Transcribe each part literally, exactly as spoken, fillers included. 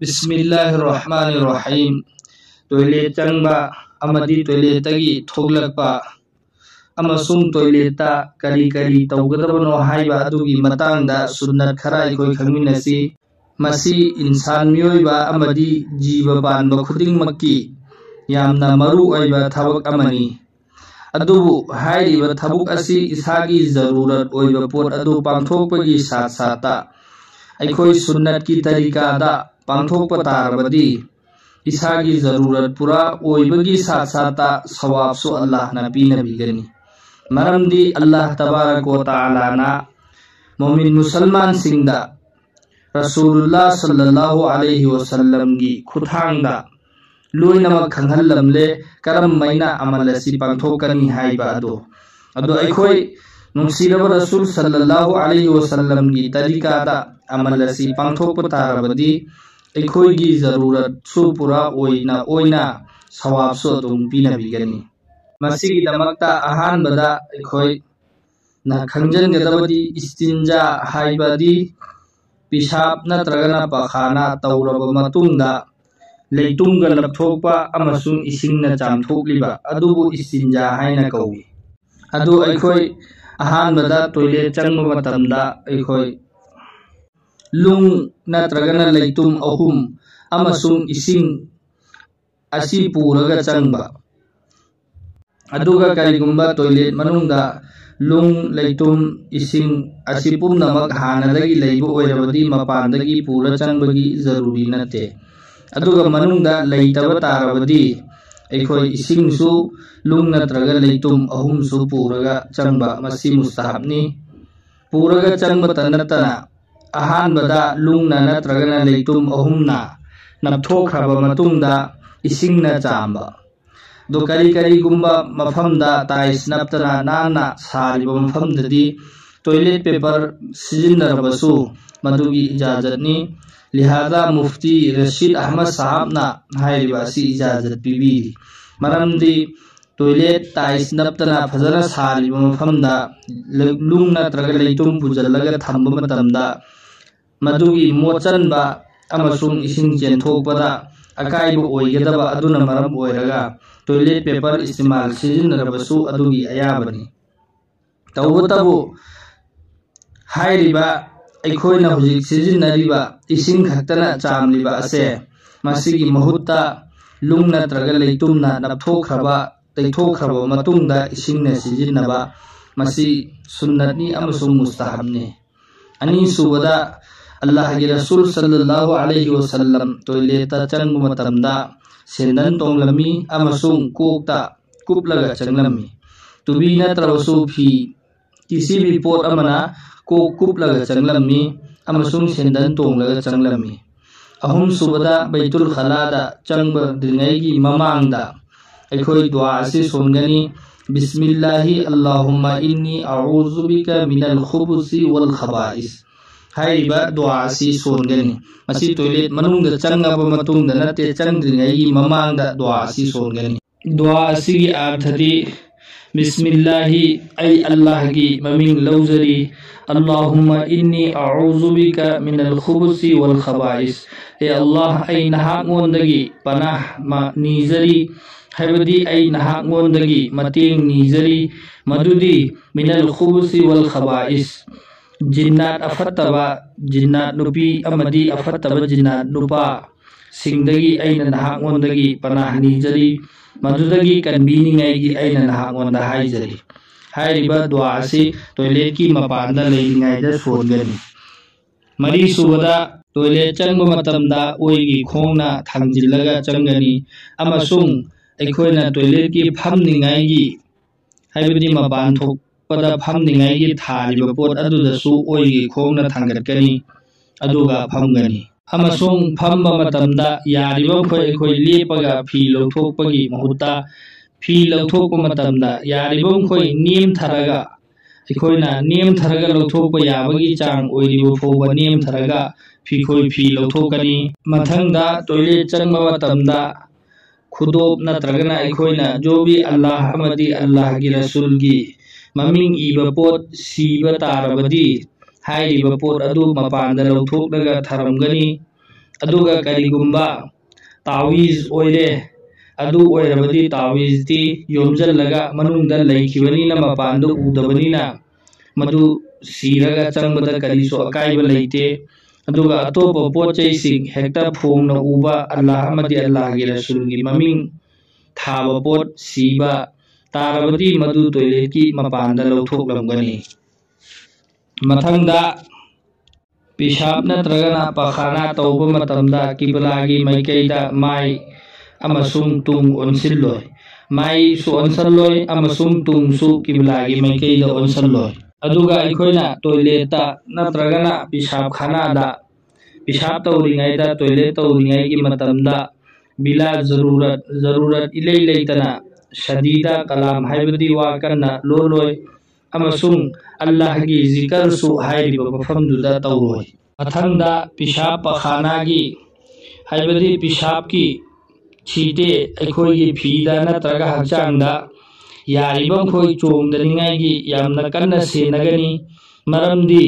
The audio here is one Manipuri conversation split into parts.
ꯕꯤꯁꯃꯤꯜꯂꯥꯍꯤꯔ ꯔꯍꯃꯥꯅꯤꯔ ꯔꯍꯤꯝ꯫ ꯇꯣꯏꯂꯦꯠ ꯆꯪꯕ ꯑꯃꯗꯤ ꯇꯣꯏꯂꯦꯠꯇꯒꯤ ꯊꯣꯛꯂꯛꯄ ꯑꯃꯁꯨꯡ ꯇꯣꯏꯂꯦꯠꯇ ꯀꯔꯤ ꯀꯔꯤ ꯇꯧꯒꯗꯕꯅꯣ ꯍꯥꯏꯕ ꯑꯗꯨꯒꯤ ꯃꯇꯥꯡꯗ ꯁꯨꯟꯅꯠ ꯈꯔ ꯑꯩꯈꯣꯏ ꯈꯪꯃꯤꯟꯅꯁꯤ꯫ ꯃꯁꯤ ꯏꯟꯁꯥꯟ ꯃꯤꯑꯣꯏꯕ ꯑꯃꯗꯤ ꯖꯤꯕ ꯄꯥꯟꯕ ꯈꯨꯗꯤꯡꯃꯛꯀꯤ ꯌꯥꯝꯅ ꯃꯔꯨ ꯑꯣꯏꯕ ꯊꯕꯛ ꯑꯃꯅꯤ꯫ ꯑꯗꯨꯕꯨ ꯍꯥꯏꯔꯤꯕ ꯊꯕꯛ ꯑꯁꯤ ꯏꯁꯥꯒꯤ ꯖꯔꯨꯔꯠ ꯑꯣꯏꯕ ꯄꯣꯠ ꯑꯗꯨ ꯄꯥꯡꯊꯣꯛꯄꯒꯤ ꯁꯥꯠ ꯁꯥꯠꯇ ꯑꯩꯈꯣꯏ ꯁꯨꯟꯅꯠꯀꯤ ꯇꯔꯤꯀꯥꯗ ꯄꯥꯡꯊꯣꯛꯄ ꯇꯥꯔꯕꯗꯤ, ꯏꯁꯥꯒꯤ ꯖꯔꯨꯔꯠ ꯄꯨꯔꯥ ꯑꯣꯏꯕꯒꯤ ꯁꯥꯠ ꯁꯥꯠꯇ ꯁꯋꯥꯕꯁꯨ ꯑꯜꯂꯥꯍꯅ ꯄꯤꯅꯕꯤꯒꯅꯤ꯫ ꯃꯔꯝꯗꯤ ꯑꯜꯂꯥꯍ ꯇꯕꯥꯔꯛ ꯋ ꯇꯥꯂꯥꯅ ꯃꯣꯃꯤꯟ ꯃꯨꯁꯜꯃꯥꯟꯁꯤꯡꯗ ꯔꯁꯨꯂꯨꯜꯂꯥ ꯁꯜꯂꯜꯂꯥꯍꯨ ꯑꯂꯩꯍꯤ ꯋꯁꯜꯂꯝꯒꯤ ꯈꯨꯠꯊꯥꯡꯗ ꯂꯣꯏꯅꯃꯛ ꯈꯪꯍꯜꯂꯝꯂꯦ, ꯀꯔꯝꯕꯩꯅ ꯑꯃꯜ ꯑꯁꯤ ꯄꯥꯡꯊꯣꯛꯀꯅꯤ ꯍꯥꯏꯕ ꯑꯗꯣ꯫ ꯑꯗꯣ ꯑꯩꯈꯣꯏ ꯅꯨꯡꯁꯤꯔꯕ ꯔꯁꯨꯜ ꯁꯜꯂꯜꯂꯥꯍꯨ ꯑꯂꯩꯍꯤ ꯋꯁꯜꯂꯝꯒꯤ ꯇꯔꯤꯀꯥꯗ ꯑꯃꯜ ꯑꯁꯤ ꯄꯥꯡꯊꯣꯛꯄ ꯇꯥꯔꯕꯗꯤ, ꯑꯩꯈꯣꯏꯒꯤ ꯖꯔꯨꯔꯠꯁꯨ ꯄꯨꯔꯥ ꯑꯣꯏꯅ ꯑꯣꯏꯅ ꯁꯋꯥꯕꯁꯨ ꯑꯗꯨꯝ ꯄꯤꯅꯕꯤꯒꯅꯤ꯫ ꯃꯁꯤꯒꯤꯗꯃꯛꯇ ꯑꯍꯥꯟꯕꯗ ꯑꯩꯈꯣꯏꯅ ꯈꯪꯖꯤꯟꯒꯗꯕꯗꯤ ꯏꯁꯇꯤꯟꯖꯥ ꯍꯥꯏꯕꯗꯤ ꯄꯤꯁꯥꯞ ꯅꯠꯇ꯭ꯔꯒꯅ ꯄꯈꯥꯅ ꯇꯧꯔꯕ ꯃꯇꯨꯡꯗ ꯂꯩꯇꯨꯝꯒ ꯂꯞꯊꯣꯛꯄ ꯑꯃꯁꯨꯡ ꯏꯁꯤꯡꯅ ꯆꯥꯝꯊꯣꯛꯂꯤꯕ ꯑꯗꯨꯕꯨ ꯏꯁꯇꯤꯟꯖꯥ ꯍꯥꯏꯅ ꯀꯧꯏ꯫ ꯑꯗꯨ ꯑꯩꯈꯣꯏ ꯑꯍꯥꯟꯕꯗ ꯇꯣꯏꯂꯦꯠ ꯆꯪꯕ ꯃꯇꯝꯗ ꯑꯩꯈꯣꯏ ꯂꯨꯡ ꯅꯠꯇ꯭ꯔꯒꯅ ꯂꯩꯇꯨꯝ ꯑꯍꯨꯝ ꯑꯃꯁꯨꯡ ꯏꯁꯤꯡ ꯑꯁꯤ ꯄꯨꯔꯒ ꯆꯪꯕ꯫ ꯑꯗꯨꯒ ꯀꯔꯤꯒꯨꯝꯕ ꯇꯣꯏꯂꯦꯠ ꯃꯅꯨꯡꯗ ꯂꯨꯡ, ꯂꯩꯇꯨꯝ, ꯏꯁꯤꯡ ꯑꯁꯤ ꯄꯨꯝꯅꯃꯛ ꯍꯥꯟꯅꯗꯒꯤ ꯂꯩꯕ ꯑꯣꯏꯔꯕꯗꯤ ꯃꯄꯥꯟꯗꯒꯤ ꯄꯨꯔ ꯆꯪꯕꯒꯤ ꯖꯔꯨꯔꯤ ꯅꯠꯇꯦ꯫ ꯑꯗꯨꯒ ꯃꯅꯨꯡꯗ ꯂꯩꯇꯕ ꯇꯥꯔꯕꯗꯤ ꯑꯩꯈꯣꯏ ꯏꯁꯤꯡꯁꯨ ꯂꯨꯡ ꯅꯠꯇ꯭ꯔꯒ ꯂꯩꯇꯨꯝ ꯑꯍꯨꯝꯁꯨ ꯄꯨꯔꯒ ꯆꯪꯕ, ꯃꯁꯤ ꯃꯨꯁꯇꯍꯥꯕꯅꯤ꯫ ꯄꯨꯔꯒ ꯆꯪꯕꯇ ꯅꯠꯇꯅ ꯑꯍꯥꯟꯕꯗ ꯂꯨꯡꯅ ꯅꯠꯇ꯭ꯔꯒꯅ ꯂꯩꯇꯨꯝ ꯑꯍꯨꯝꯅ ꯅꯞꯊꯣꯛꯈ꯭ꯔꯕ ꯃꯇꯨꯡꯗ ꯏꯁꯤꯡꯅ ꯆꯥꯝꯕ꯫ ꯑꯗꯣ ꯀꯔꯤ ꯀꯔꯤꯒꯨꯝꯕ ꯃꯐꯝꯗ ꯇꯥꯏꯁ ꯅꯞꯇꯅ ꯅꯥꯟꯅ ꯁꯥꯔꯤꯕ ꯃꯐꯝꯗꯗꯤ ꯇꯣꯏꯂꯦꯠ ꯄꯦꯄꯔ ꯁꯤꯖꯤꯟꯅꯔꯕꯁꯨ ꯃꯗꯨꯒꯤ ꯏꯖꯥꯖꯠꯅꯤ꯫ ꯂꯤꯍꯥꯖꯥ ꯃꯨꯐꯇꯤ ꯔꯁꯤꯗ ꯑꯍꯃꯗ ꯁꯥꯍꯕꯅ ꯍꯥꯏꯔꯤꯕ ꯑꯁꯤ ꯏꯖꯥꯖꯠ ꯄꯤꯕꯤꯔꯤ꯫ ꯃꯔꯝꯗꯤ ꯇꯣꯏꯂꯦꯠ ꯇꯥꯏꯁ ꯅꯞꯇꯅ ꯐꯖꯅ ꯁꯥꯔꯤꯕ ꯃꯐꯝꯗ ꯂ-, ꯂꯨꯡ ꯅꯠꯇ꯭ꯔꯒ ꯂꯩꯇꯨꯝ ꯄꯨꯁꯤꯜꯂꯒ ꯊꯝꯕ ꯃꯇꯝꯗ ꯃꯗꯨꯒꯤ ꯃꯣꯠꯆꯟꯕ ꯑꯃꯁꯨꯡ ꯏꯁꯤꯡ ꯆꯦꯟꯊꯣꯛꯄꯗ ꯑꯀꯥꯏꯕ ꯑꯣꯏꯒꯗꯕ ꯑꯗꯨꯅ ꯃꯔꯝ ꯑꯣꯏꯔꯒ toilet paper ꯏꯁꯇꯤꯃꯥꯜ ꯁꯤꯖꯤꯟꯅꯔꯕꯁꯨ ꯑꯗꯨꯒꯤ ꯑꯌꯥꯕꯅꯤ꯫ ꯇꯧꯕꯇꯕꯨ ꯍꯥꯏꯔꯤꯕ ꯑꯩꯈꯣꯏꯅ ꯍꯧꯖꯤꯛ ꯁꯤꯖꯤꯟꯅꯔꯤꯕ ꯏꯁꯤꯡ ꯈꯛꯇꯅ ꯆꯥꯝꯂꯤꯕ ꯑꯁꯦ ꯃꯁꯤꯒꯤ ꯃꯍꯨꯠꯇ ꯂꯨꯡ ꯅꯠꯇ꯭ꯔꯒ ꯂꯩꯇꯨꯝꯅ ꯅꯞꯊꯣꯛꯈ꯭ꯔꯕ, ꯇꯩꯊꯣꯛꯈ꯭ꯔꯕ ꯃꯇꯨꯡꯗ ꯏꯁꯤꯡꯅ ꯁꯤꯖꯤꯟꯅꯕ, ꯃꯁꯤ ꯁꯨꯟꯅꯠꯅꯤ ꯑꯃꯁꯨꯡ ꯃꯨꯁꯇꯍꯕꯅꯤ꯫ ꯑꯅꯤꯁꯨꯕꯗ, ꯑꯜꯂꯥꯍꯒꯤ ꯔꯁꯨꯜ ꯁꯜꯂꯜꯂꯥꯍꯨ ꯑꯂꯩꯍꯤ ꯋꯁꯜꯂꯝ toiletꯇ ꯆꯪꯕ ꯃꯇꯝꯗ ꯁꯦꯟꯗꯟ ꯇꯣꯡꯂꯝꯃꯤ ꯑꯃꯁꯨꯡ ꯀꯣꯛꯇ ꯀꯨꯞꯂꯒ ꯆꯪꯂꯝꯃꯤ꯫ ꯇꯨꯕꯤ ꯅꯠꯇ꯭ꯔꯕꯁꯨ ꯐꯤ, ꯀꯤꯁꯤꯕꯤ ꯄꯣꯠ ꯑꯃꯅ ꯀꯣꯛ ꯀꯨꯞꯂꯒ ꯆꯪꯂꯝꯃꯤ ꯑꯃꯁꯨꯡ ꯁꯦꯟꯗꯟ ꯇꯣꯡꯂꯒ ꯆꯪꯂꯝꯃꯤ꯫ ꯑꯍꯨꯝꯁꯨꯕꯗ, ꯕꯩꯇꯨꯜ ꯈꯂꯥꯗ ꯆꯪꯕꯗ꯭ꯔꯤꯉꯩꯒꯤ ꯃꯃꯥꯡꯗ ꯑꯩꯈꯣꯏ ꯗꯨꯋꯥ ꯑꯁꯤ ꯁꯣꯟꯒꯅꯤ, "ꯕꯤꯁꯃꯤꯜꯂꯥꯍꯤ ꯑꯜꯂꯥꯍꯨꯝꯃ ꯏꯟꯅꯤ ꯑꯎꯖꯨ ꯕꯤꯀ ꯃꯤꯅꯜ ꯈꯨꯕꯨꯁꯤ ꯋꯜ ꯈꯕꯥꯏꯁ"꯫ ꯍꯥꯏꯔꯤꯕ ꯗꯨꯋꯥ ꯑꯁꯤ ꯁꯣꯟꯒꯅꯤ꯫ ꯃꯁꯤ toilet ꯃꯅꯨꯡꯗ ꯆꯪꯉꯕ ꯃꯇꯨꯡꯗ ꯅꯠꯇꯦ, ꯆꯪꯗ꯭ꯔꯤꯉꯩꯒꯤ ꯃꯃꯥꯡꯗ ꯗꯨꯋꯥ ꯑꯁꯤ ꯁꯣꯟꯒꯅꯤ꯫ ꯗꯨꯋꯥ ꯑꯁꯤꯒꯤ ꯑꯔꯊꯗꯤ, "ꯕꯤꯁꯃꯤꯜꯂꯥꯍꯤ, ꯑꯩ ꯑꯜꯂꯥꯍꯒꯤ ꯃꯃꯤꯡ ꯂꯧꯖꯔꯤ꯫ ꯑꯜꯂꯥꯍꯨꯝꯃ ꯏꯟꯅꯤ ꯑꯎꯖꯨ ꯕꯤꯀ ꯃꯤꯅꯜ ꯈꯨꯕꯨꯁꯤ ꯋꯜ ꯈꯕꯥꯏꯁ꯫ ꯑꯦ ꯑꯜꯂꯥꯍ, ꯑꯩ ꯅꯍꯥꯛꯉꯣꯟꯗꯒꯤ ꯄꯅꯥꯍ ꯃ-, ꯅꯤꯖꯔꯤ, ꯍꯥꯏꯕꯗꯤ ꯑꯩ ꯅꯍꯥꯛꯉꯣꯟꯗꯒꯤ ꯃꯇꯦꯡ ꯅꯤꯖꯔꯤ, ꯃꯗꯨꯗꯤ ꯃꯤꯅꯜ ꯈꯨꯕꯨꯁꯤ ꯋꯜ ꯈꯕꯥꯏꯁ, ꯖꯤꯟꯅꯥꯠ ꯑꯐꯠꯇꯕ, ꯖꯤꯟꯅꯥꯠ ꯅꯨꯄꯤ ꯑꯃꯗꯤ ꯑꯐꯠꯇꯕ ꯖꯤꯟꯅꯥꯠ ꯅꯨꯄꯥ ꯁꯤꯡꯗꯒꯤ ꯑꯩꯅ ꯅꯍꯥꯛꯉꯣꯟꯗꯒꯤ ꯄꯅꯥꯍ ꯅꯤꯖꯔꯤ, ꯃꯗꯨꯗꯒꯤ ꯀꯟꯕꯤꯅꯤꯡꯉꯥꯏꯒꯤ ꯑꯩꯅ ꯅꯍꯥꯛꯉꯣꯟꯗ ꯍꯥꯏꯖꯔꯤ"꯫ ꯍꯥꯏꯔꯤꯕ ꯗꯨꯋꯥ ꯑꯁꯤ toiletꯀꯤ ꯃꯄꯥꯟꯗ ꯂꯩꯔꯤꯉꯩꯗ ꯁꯣꯟꯒꯅꯤ꯫ ꯃꯔꯤꯁꯨꯕꯗ, toilet ꯆꯪꯕ ꯃꯇꯝꯗ ꯑꯣꯏꯒꯤ ꯈꯣꯡꯅ ꯊꯥꯡꯖꯤꯜꯂꯒ ꯆꯪꯒꯅꯤ ꯑꯃꯁꯨꯡ ꯑꯩꯈꯣꯏꯅ toiletꯀꯤ ꯐꯝꯅꯤꯡꯉꯥꯏꯒꯤ, ꯍꯥꯏꯕꯗꯤ ꯃꯄꯥꯟ ꯊꯣꯛꯄꯗ ꯐꯝꯅꯤꯡꯉꯥꯏꯒꯤ ꯊꯥꯔꯤꯕ ꯄꯣꯠ ꯑꯗꯨꯗꯁꯨ ꯑꯣꯏꯒꯤ ꯈꯣꯡꯅ ꯊꯥꯡꯒꯠꯀꯅꯤ, ꯑꯗꯨꯒ ꯐꯝꯒꯅꯤ꯫ ꯑꯃꯁꯨꯡ ꯐꯝꯕ ꯃꯇꯝꯗ ꯌꯥꯔꯤꯕ ꯃꯈꯩ ꯑꯩꯈꯣꯏ ꯂꯦꯞꯄꯒ ꯐꯤ ꯂꯧꯊꯣꯛꯄꯒꯤ ꯃꯍꯨꯠꯇ, ꯐꯤ ꯂꯧꯊꯣꯛꯄ ꯃꯇꯝꯗ ꯌꯥꯔꯤꯕ ꯃꯈꯩ ꯅꯦꯝꯊꯔꯒ, ꯑꯩꯈꯣꯏꯅ ꯅꯦꯝꯊꯔꯒ ꯂꯧꯊꯣꯛꯄ ꯌꯥꯕꯒꯤ ꯆꯥꯡ ꯑꯣꯏꯔꯤꯕ ꯐꯥꯎꯕ ꯅꯦꯝꯊꯔꯒ ꯐꯤꯈꯣꯏ ꯐꯤ ꯂꯧꯊꯣꯛꯀꯅꯤ꯫ ꯃꯊꯪꯗ, toilet ꯆꯪꯕ ꯃꯇꯝꯗ ꯈꯨꯗꯣꯞ ꯅꯠꯇ꯭ꯔꯒꯅ ꯑꯩꯈꯣꯏꯅ ꯖꯣꯕꯤ ꯑꯜꯂꯥꯍ ꯑꯃꯗꯤ ꯑꯜꯂꯥꯍꯒꯤ ꯔꯁꯨꯜꯒꯤ ꯃꯃꯤꯡ ꯏꯕ ꯄꯣꯠ ꯁꯤꯕ ꯇꯥꯔꯕꯗꯤ, ꯍꯥꯏꯔꯤꯕ ꯄꯣꯠ ꯑꯗꯨ ꯃꯄꯥꯟꯗ ꯂꯧꯊꯣꯛꯂꯒ ꯊꯔꯝꯒꯅꯤ꯫ ꯑꯗꯨꯒ ꯀꯔꯤꯒꯨꯝꯕ ꯇꯥꯋꯤꯖ ꯑꯣꯏꯔꯦ, ꯑꯗꯨ ꯑꯣꯏꯔꯕꯗꯤ ꯇꯥꯋꯤꯖꯇꯤ ꯌꯣꯝꯁꯤꯜꯂꯒ ꯃꯅꯨꯡꯗ ꯂꯩꯈꯤꯕꯅꯤꯅ ꯃꯄꯥꯟꯗ ꯎꯗꯕꯅꯤꯅ ꯃꯗꯨ ꯁꯤꯔꯒ ꯆꯪꯕꯗ ꯀꯔꯤꯁꯨ ꯑꯀꯥꯏꯕ ꯂꯩꯇꯦ꯫ ꯑꯗꯨꯒ ꯑꯇꯣꯞꯄ ꯄꯣꯠ ꯆꯩꯁꯤꯡ ꯍꯦꯛꯇ ꯐꯣꯡꯅ ꯎꯕ ꯑꯜꯂꯥꯍ ꯑꯃꯗꯤ ꯑꯜꯂꯥꯍꯒꯤ ꯔꯁꯨꯜꯒꯤ ꯃꯃꯤꯡ ꯊꯥꯕ ꯄꯣꯠ ꯁꯤꯕ ꯇꯥꯔꯕꯗꯤ ꯃꯗꯨ ꯇꯣꯏꯂꯦꯠꯀꯤ ꯃꯄꯥꯟꯗ ꯂꯧꯊꯣꯛꯂꯝꯒꯅꯤ꯫ ꯃꯊꯪꯗ ꯄꯤꯁꯥꯞ ꯅꯠꯇ꯭ꯔꯒꯅ ꯄꯈꯥꯅꯥ ꯇꯧꯕ ꯃꯇꯝꯗ ꯀꯤꯕꯂꯥꯒꯤ ꯃꯥꯏꯀꯩꯗ ꯃꯥꯏ ꯑꯃꯁꯨꯡ ꯇꯨꯡ ꯑꯣꯟꯁꯤꯜꯂꯣꯏ꯫ ꯃꯥꯏꯁꯨ ꯑꯣꯟꯁꯤꯜꯂꯣꯏ ꯑꯃꯁꯨꯡ ꯇꯨꯡꯁꯨ ꯀꯤꯕꯂꯥꯒꯤ ꯃꯥꯏꯀꯩꯗ ꯑꯣꯟꯁꯤꯜꯂꯣꯏ꯫ ꯑꯗꯨꯒ ꯑꯩꯈꯣꯏꯅ ꯇꯣꯏꯂꯦꯠꯇ ꯅꯠꯇ꯭ꯔꯒꯅ ꯄꯤꯁꯥꯞ ꯈꯥꯅꯥꯗ ꯄꯤꯁꯥꯞ ꯇꯧꯔꯤꯉꯩꯗ, ꯇꯣꯏꯂꯦꯠ ꯇꯧꯔꯤꯉꯩꯒꯤ ꯃꯇꯝꯗ ꯕꯤꯂꯥ ꯖꯔꯨꯔꯠ, ꯖꯔꯨꯔꯠ ꯏꯂꯩ ꯂꯩꯇꯅ ꯁꯗꯤꯗ ꯀꯂꯥꯝ ꯍꯥꯏꯕꯗꯤ ꯋꯥ ꯀꯟꯅ ꯂꯣꯜꯂꯣꯏ ꯑꯃꯁꯨꯡ ꯑꯜꯂꯥꯍꯒꯤ ꯖꯤꯀꯔꯁꯨ ꯍꯥꯏꯔꯤꯕ ꯃꯐꯝꯗꯨꯗ ꯇꯧꯔꯣꯏ꯫ ꯃꯊꯪꯗ ꯄꯤꯁꯥꯞ ꯄꯈꯥꯅꯥꯒꯤ ꯍꯥꯏꯕꯗꯤ ꯄꯤꯁꯥꯞꯀꯤ ꯁꯤꯇꯦ ꯑꯩꯈꯣꯏꯒꯤ ꯐꯤꯗ ꯅꯠꯇ꯭ꯔꯒ ꯍꯛꯆꯥꯡꯗ ꯌꯥꯔꯤꯕ ꯃꯈꯩ ꯆꯣꯡꯗꯅꯤꯡꯉꯥꯏꯒꯤ ꯌꯥꯝꯅ ꯀꯟꯅ ꯁꯦꯟꯅꯒꯅꯤ꯫ ꯃꯔꯝꯗꯤ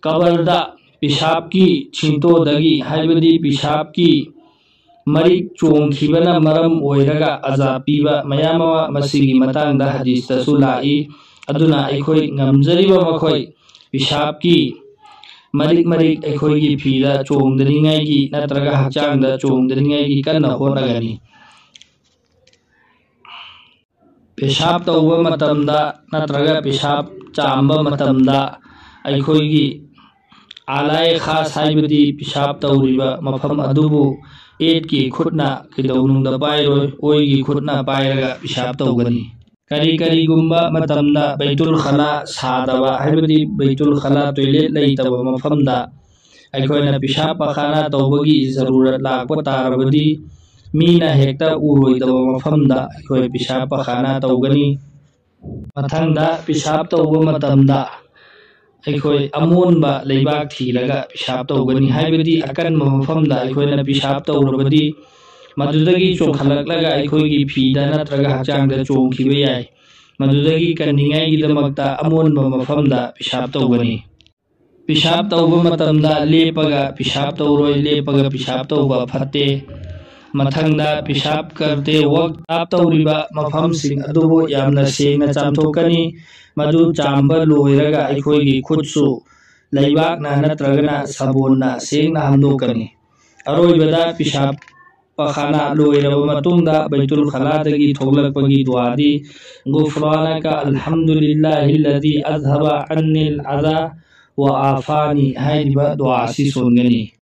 ꯀꯕꯔꯗ ꯄꯤꯁꯥꯞꯀꯤ ꯁꯤꯡꯇꯣꯗꯒꯤ ꯍꯥꯏꯕꯗꯤ ꯄꯤꯁꯥꯞꯀꯤ ꯃꯔꯤꯛ ꯆꯣꯡꯈꯤꯕꯅ ꯃꯔꯝ ꯑꯣꯏꯔꯒ ꯑꯖꯥ ꯄꯤꯕ ꯃꯌꯥꯝ ꯑꯃ ꯃꯁꯤꯒꯤ ꯃꯇꯥꯡꯗ ꯍꯗꯤꯁꯇꯁꯨ ꯂꯥꯛꯏ꯫ ꯑꯗꯨꯅ ꯑꯩꯈꯣꯏ ꯉꯝꯖꯔꯤꯕ ꯃꯈꯩ ꯄꯤꯁꯥꯞꯀꯤ ꯃꯔꯤꯛ ꯃꯔꯤꯛ ꯑꯩꯈꯣꯏꯒꯤ ꯐꯤꯗ ꯆꯣꯡꯗꯅꯤꯡꯉꯥꯏꯒꯤ ꯅꯠꯇ꯭ꯔꯒ ꯍꯛꯆꯥꯡꯗ ꯆꯣꯡꯗꯅꯤꯡꯉꯥꯏꯒꯤ ꯀꯟꯅ ꯍꯣꯠꯅꯒꯅꯤ꯫ ꯄꯤꯁꯥꯞ ꯇꯧꯕ ꯃꯇꯝꯗ ꯅꯠꯇ꯭ꯔꯒ ꯄꯤꯁꯥꯞ ꯆꯥꯝꯕ ꯃꯇꯝꯗ ꯑꯩꯈꯣꯏꯒꯤ ꯑꯥꯂꯥꯏ ꯈꯥꯁ ꯍꯥꯏꯕꯗꯤ ꯄꯤꯁꯥꯞ ꯇꯧꯔꯤꯕ ꯃꯐꯝ ꯑꯗꯨꯕꯨ ꯌꯦꯠꯀꯤ ꯈꯨꯠꯅ ꯀꯩꯗꯧꯅꯨꯡꯗ ꯄꯥꯏꯔꯣꯏ, ꯑꯣꯏꯒꯤ ꯈꯨꯠꯅ ꯄꯥꯏꯔꯒ ꯄꯤꯁꯥꯞ ꯇꯧꯒꯅꯤ꯫ ꯀꯔꯤ ꯀꯔꯤꯒꯨꯝꯕ ꯃꯇꯝꯗ ꯕꯩꯇꯨꯜ ꯈꯂꯥ ꯁꯥꯗꯕ ꯍꯥꯏꯕꯗꯤ ꯕꯩꯇꯨꯜ ꯈꯂꯥ ꯇꯣꯏꯂꯦꯠ ꯂꯩꯇꯕ ꯃꯐꯝꯗ ꯑꯩꯈꯣꯏꯅ ꯄꯤꯁꯥꯞ ꯄꯈꯥꯅꯥ ꯇꯧꯕꯒꯤ ꯖꯔꯨꯔꯠ ꯂꯥꯛꯄ ꯇꯥꯔꯕꯗꯤ ꯃꯤꯅ ꯍꯦꯛꯇ ꯎꯔꯣꯏꯗꯕ ꯃꯐꯝꯗ ꯑꯩꯈꯣꯏ ꯄꯤꯁꯥꯞ ꯄꯈꯥꯅꯥ ꯇꯧꯒꯅꯤ꯫ ꯃꯊꯪꯗ ꯄꯤꯁꯥꯞ ꯇꯧꯕ ꯃꯇꯝꯗ ꯑꯩꯈꯣꯏ ꯑꯃꯣꯟꯕ ꯂꯩꯕꯥꯛ ꯊꯤꯔꯒ ꯄꯤꯁꯥꯞ ꯇꯧꯒꯅꯤ, ꯍꯥꯏꯕꯗꯤ ꯑꯀꯟꯕ ꯃꯐꯝꯗ ꯑꯩꯈꯣꯏꯅ ꯄꯤꯁꯥꯞ ꯇꯧꯔꯕꯗꯤ ꯃꯗꯨꯗꯒꯤ ꯆꯣꯡꯈꯠꯂꯛꯂꯒ ꯑꯩꯈꯣꯏꯒꯤ ꯐꯤꯗ ꯅꯠꯇ꯭ꯔꯒ ꯍꯛꯆꯥꯡꯗ ꯆꯣꯡꯈꯤꯕ ꯌꯥꯏ꯫ ꯃꯗꯨꯗꯒꯤ ꯀꯟꯅꯤꯡꯉꯥꯏꯒꯤꯗꯃꯛꯇ ꯑꯃꯣꯟꯕ ꯃꯐꯝꯗ ꯄꯤꯁꯥꯞ ꯇꯧꯒꯅꯤ꯫ ꯄꯤꯁꯥꯞ ꯇꯧꯕ ꯃꯇꯝꯗ ꯂꯦꯞꯄꯒ ꯄꯤꯁꯥꯞ ꯇꯧꯔꯣꯏ, ꯂꯦꯞꯄꯒ ꯄꯤꯁꯥꯞ ꯇꯧꯕ ꯐꯠꯇꯦ꯫ ꯃꯊꯪꯗ ꯄꯤꯁꯥꯞ ꯀꯔꯇꯦ ꯋꯛ ꯄꯤꯁꯥꯞ ꯇꯧꯔꯤꯕ ꯃꯐꯝꯁꯤꯡ ꯑꯗꯨꯕꯨ ꯌꯥꯝꯅ ꯁꯦꯡꯅ ꯆꯥꯝꯊꯣꯛꯀꯅꯤ꯫ ꯃꯗꯨ ꯆꯥꯝꯕ ꯂꯣꯏꯔꯒ ꯑꯩꯈꯣꯏꯒꯤ ꯈꯨꯠꯁꯨ ꯂꯩꯕꯥꯛꯅ ꯅꯠꯇ꯭ꯔꯒꯅ ꯁꯥꯕꯣꯟꯅ ꯁꯦꯡꯅ ꯍꯥꯝꯗꯣꯛꯀꯅꯤ꯫ ꯑꯔꯣꯏꯕꯗ ꯄꯤꯁꯥꯞ ꯄꯈꯥꯅ ꯂꯣꯏꯔꯕ ꯃꯇꯨꯡꯗ ꯕꯩꯇꯨꯜ ꯈꯂꯥꯗꯒꯤ ꯊꯣꯛꯂꯛꯄꯒꯤ ꯗꯨꯋꯥꯗꯤ, "غفرانك الحمد لله الذي أذهب عني الأذى وعافاني" ꯍꯥꯏꯔꯤꯕ ꯗꯨꯋꯥ ꯑꯁꯤ ꯁꯣꯟꯒꯅꯤ꯫